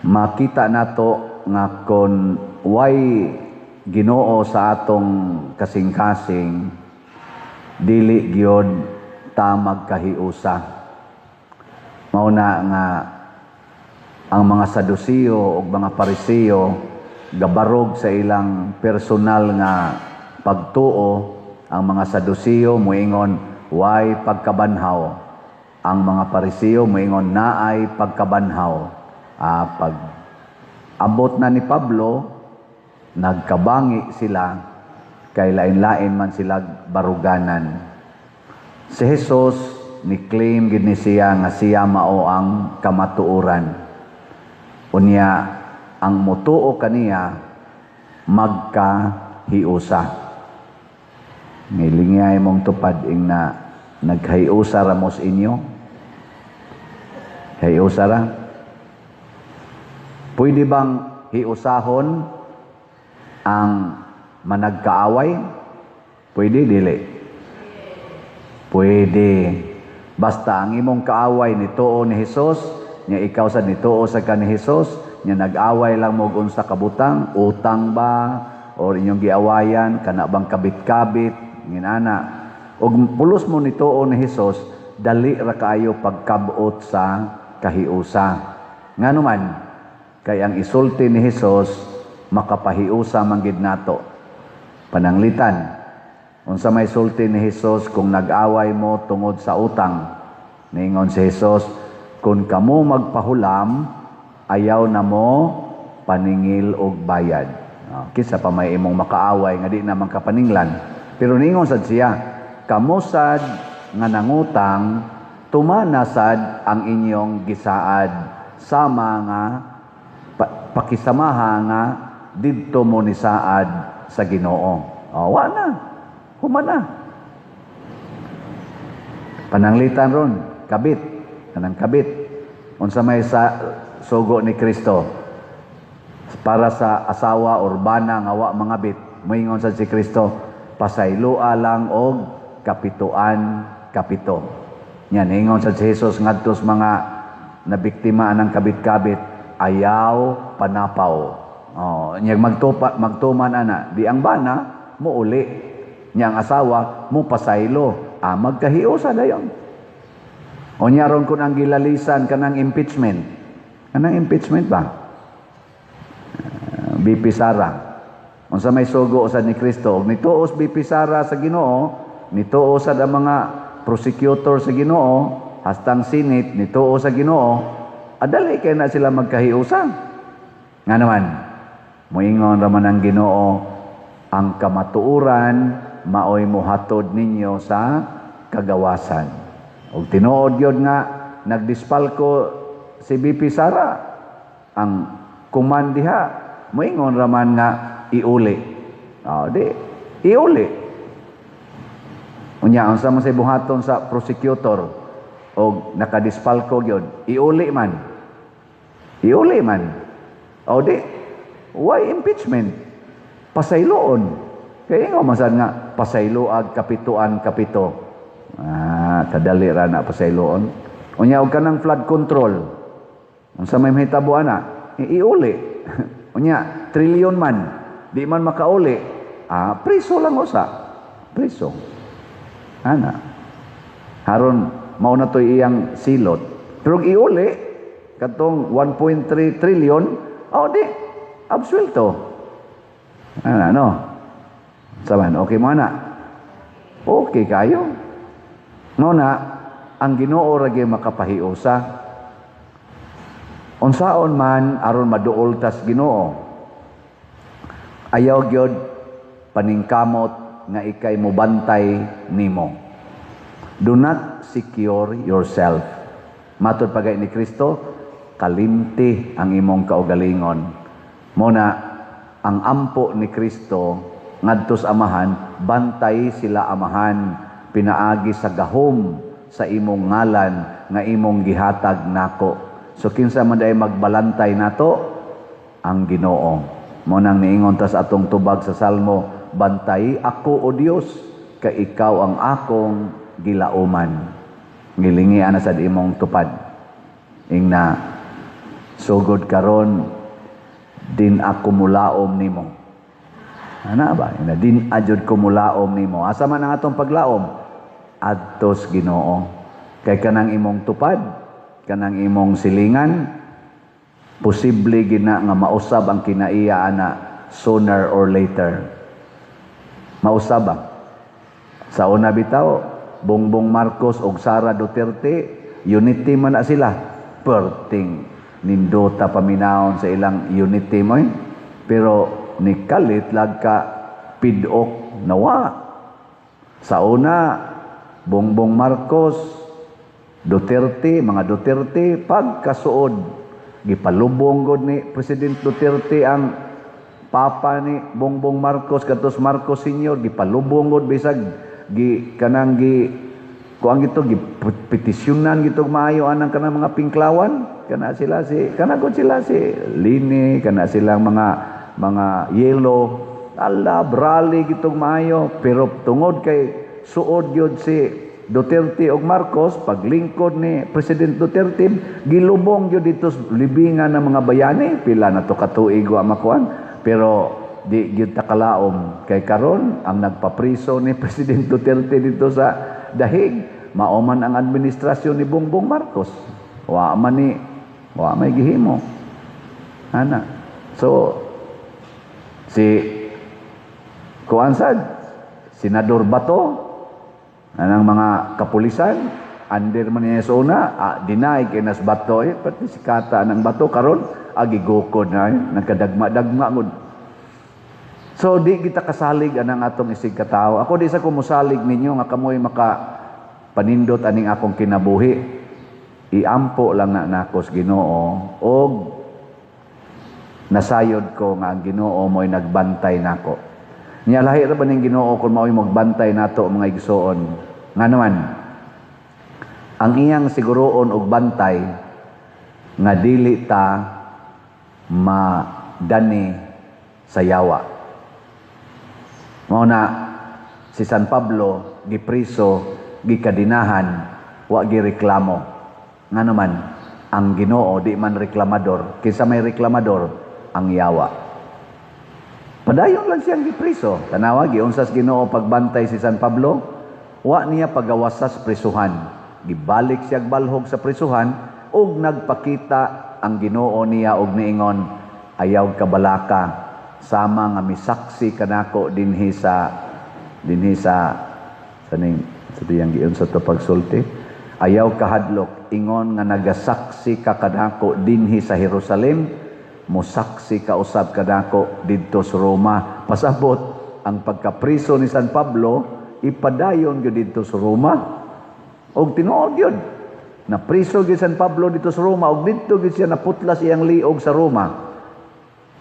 Makita nato nga kon way Ginoo sa atong kasing-kasing, dili gyud ta magkahiusa. Mao na nga ang mga Sadusiyo ug mga Parisiyo gabarog sa ilang personal nga pagtuo. Ang mga Sadusiyo moingon way pagkabanhaw, ang mga Parisiyo moingon naay pagkabanhaw. Pag abot na ni Pablo, nagkabangi sila kay lain-lain man sila baruganan. Si Jesus ni claim gid ni siya nga siya mao ang kamatuoran. Unya ang mutuo kaniya magkahiusa. Ngilingay mong tupad ing na naghiusa ra mos inyo. Hiusa ra. Pwede bang hiusahon ang managkaaway? Pwede, dili? Pwede. Basta ang imong kaaway nituo ni Jesus, nya ikaw sad nituo sa ka ni Jesus, nya nag-away lang mo og unsa ka butang, utang ba or inyong giawayan kana bang kabit-kabit nginana. Og pulos mo nituo ni Jesus, dali ra kaayo pagkabot sa kahiusa. Ngano man, kay ang isulti ni Jesus makapahiusa man gid nato. Pananglitan, unsa may sulti ni Jesus kung nag-away mo tungod sa utang? Ningon si Jesus, "Kung kamo magpahulam, ayaw na mo paningil og bayad." Oh, kinsa pa may imong makaaway nga di naman kapaninglan? Pero ningon sad siya, "Kamo sad nga nangutang, tumana sad ang inyong gisaad sama nga pakisamaha nga didto mo nisaad sa Ginoo." Oh, wa na. Human na. Pananglitan ron, kabit, kanang kabit. Unsa may sa sugo ni Kristo para sa asawa or bana nga wa mangabit? Moingon sad si Kristo, "Pasayloa lang og kapituan kapito." Nya niingon sad si Jesus ngadto sa mga nabiktima ng kabit-kabit, "Ayaw panapaw." Oh, nya magtupa magtuman ana, di ang bana muuli. Nya ang asawa mo pasaylo, magkahiusa dayon. O nya ron kun ang gilalisan kanang impeachment. Kanang impeachment ba? VP Sara. Unsa may sugo sad ni Kristo? Og nituos VP Sara sa Ginoo, nituo sad ang mga prosecutor sa Ginoo, hastang Senate nituo sa Ginoo, adali kay na sila magkahiusa. Nga naman, moingon raman ang Ginoo, ang kamatuoran maoy mohatod ninyo sa kagawasan. Og tinuod gyud nga nagdispalko si VP Sara, ang kuman diha moingon raman nga iuli. Oh, di iuli. Unya unsa man say buhaton sa prosecutor og nakadispalko gyud, iuli man. Iuli man. O di why impeachment? Pasayloon. Kaya nga masad nga pasayloag kapituan kapito. Kadali ra na pasayloon. Unya og kanang flood control. Unsa may mahitabo ana? Iuli. Unya trilyon man, di man makauli. Priso lang usa. Priso. Ana. Haron mao na to'y iyang silot. Pero og iuli katong 1.3 trillion, oh di absuelto. Ana no. Saban, okay mo ana? Okay kayo. No na ang Ginoo ra gyud makapahiusa. Unsaon man aron maduol tas Ginoo? Ayaw gyud paningkamot nga ikay mobantay nimo. Do not secure yourself. Matod pagay ni Kristo, kalimti ang imong kaugalingon. Mo na ang ampo ni Kristo ngadto sa Amahan, "Bantay sila, Amahan, pinaagi sa gahom sa imong ngalan nga imong gihatag nako." So kinsa man day magbalantay nato? Ang Ginoo. Mo nang niingon tas atong tubag sa Salmo, "Bantay ako, O Dios, kay ikaw ang akong gilauman." Ngilingi ana sad imong tupad. Ingna Sugod karon din ako mulaom nimo. Ana ba? Ina din ajud ko mulaom nimo. Asa man ang atong paglaom? Adtos Ginoo. Kay kanang imong tupad, kanang imong silingan, posible gina nga mausab ang kinaiya ana sooner or later. Mausab ba? Sa una bitaw, Bongbong Marcos og Sara Duterte, unity man na sila. Perting nindota paminawon sa ilang unity mo eh. Pero nikalit lag ka pidok nawa. Sa una, Bongbong Marcos, Duterte, mga Duterte, pagkasuod, gipalubong god ni President Duterte ang papa ni Bongbong Marcos, katos Marcos Sr., gipalubong god bisag gi kanang gi kuang gito gipetisyonan gito maayo anang kanang mga pinklawan, kana sila si kana gud sila si Lini, kana silang mga yellow, ala brali gitong maayo, pero tungod kay suod gyud si Duterte og Marcos, paglingkod ni President Duterte, gilubong gyud dito libingan ng mga bayani, pila na to katuig wa makuan, pero di gyud ta kalaom kay karon ang nagpapriso ni President Duterte dito sa Dahig, mao man ang administrasyon ni Bongbong Marcos. Wa man ni wa may gihimo. Ana. So si kuan sad, Senador Bato, anang mga kapulisan, under man niya sa una, deny kay nas Bato, eh, pati si Kata ng Bato karon agi gukod na, eh, nagkadagma-dagma gud. So di kita kasalig anang atong isig katawo. Ako di sa ko mosalig ninyo nga kamoy maka panindot aning akong kinabuhi. Iampo lang na nako sa Ginoo og nasayod ko nga ang Ginoo mo'y nagbantay nako. Nya lahi ra ba ning Ginoo kung mao'y magbantay nato, mga igsoon? Nga naman ang iyang siguroon og bantay nga dili ta madani sa yawa. Mao na si San Pablo gipriso, gikadinahan, wa gireklamo. Nga naman ang Ginoo di man reklamador. Kinsa may reklamador? Ang yawa. Padayon lang siyang gipriso. Tanawa, giunsas Ginoo pagbantay si San Pablo, wa niya pagawasas prisuhan. Gibalik siya balhog sa prisuhan ug nagpakita ang Ginoo niya og niingon, ayaw kabalaka, sama nga misaksi kanako dinhi sa saning sa diyang giunsa to pagsulti, ayaw kahadlok, ingon nga nagasaksi ka kanako dinhi sa Jerusalem, mosaksi ka usab kanako didto sa Roma. Pasabot ang pagkapriso ni San Pablo ipadayon gyud didto sa Roma. Og tinuod gyud napriso gyud San Pablo didto sa Roma og didto gyud siya naputlas iyang liog sa Roma.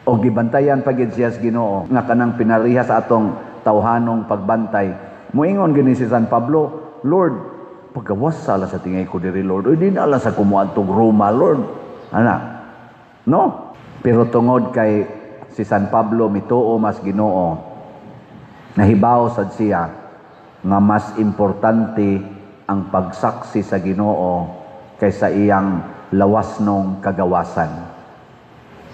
Og gibantayan pa gyud siya sa Ginoo nga kanang pinariha sa atong tawhanong pagbantay. Moingon gyud ni si San Pablo, Lord, pagawasa la sa tingay ko diri, Lord. Uy, di na lang sa kumuadtong Roma, Lord. Ana. No? Pero tungod kay si San Pablo mituo mas Ginoo, nahibaw sad siya nga mas importante ang pagsaksi sa Ginoo kaysa iyang lawasnong kagawasan.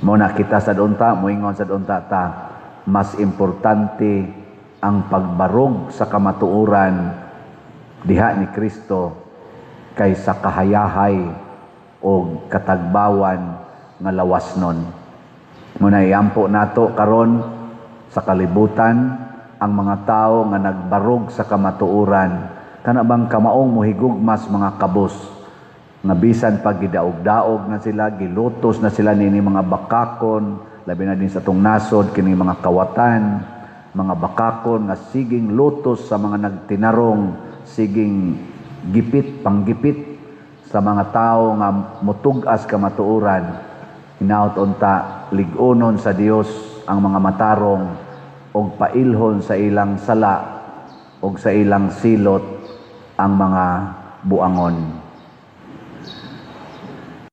Mo na kita sad unta, moingon sad unta ta, mas importante ang pagbarog sa kamatuoran diha ni Kristo kaysa kahayahay o katagbawan nga lawasnon. Muna iampo nato karon sa kalibutan ang mga tao nga nagbarog sa kamatuoran, kana bang kamaong mohigugmas mga kabus nga bisan pag gidaog-daog na sila, gilutos na sila nini mga bakakon, labi na din sa atong nasod kini mga kawatan, mga bakakon nga siging lutos sa mga nagtinarong, siging gipit, panggipit sa mga tao nga mutug-as kamatuoran. Hinaot unta lig-onon sa Dios ang mga matarong og pailhon sa ilang sala og sa ilang silot ang mga buangon.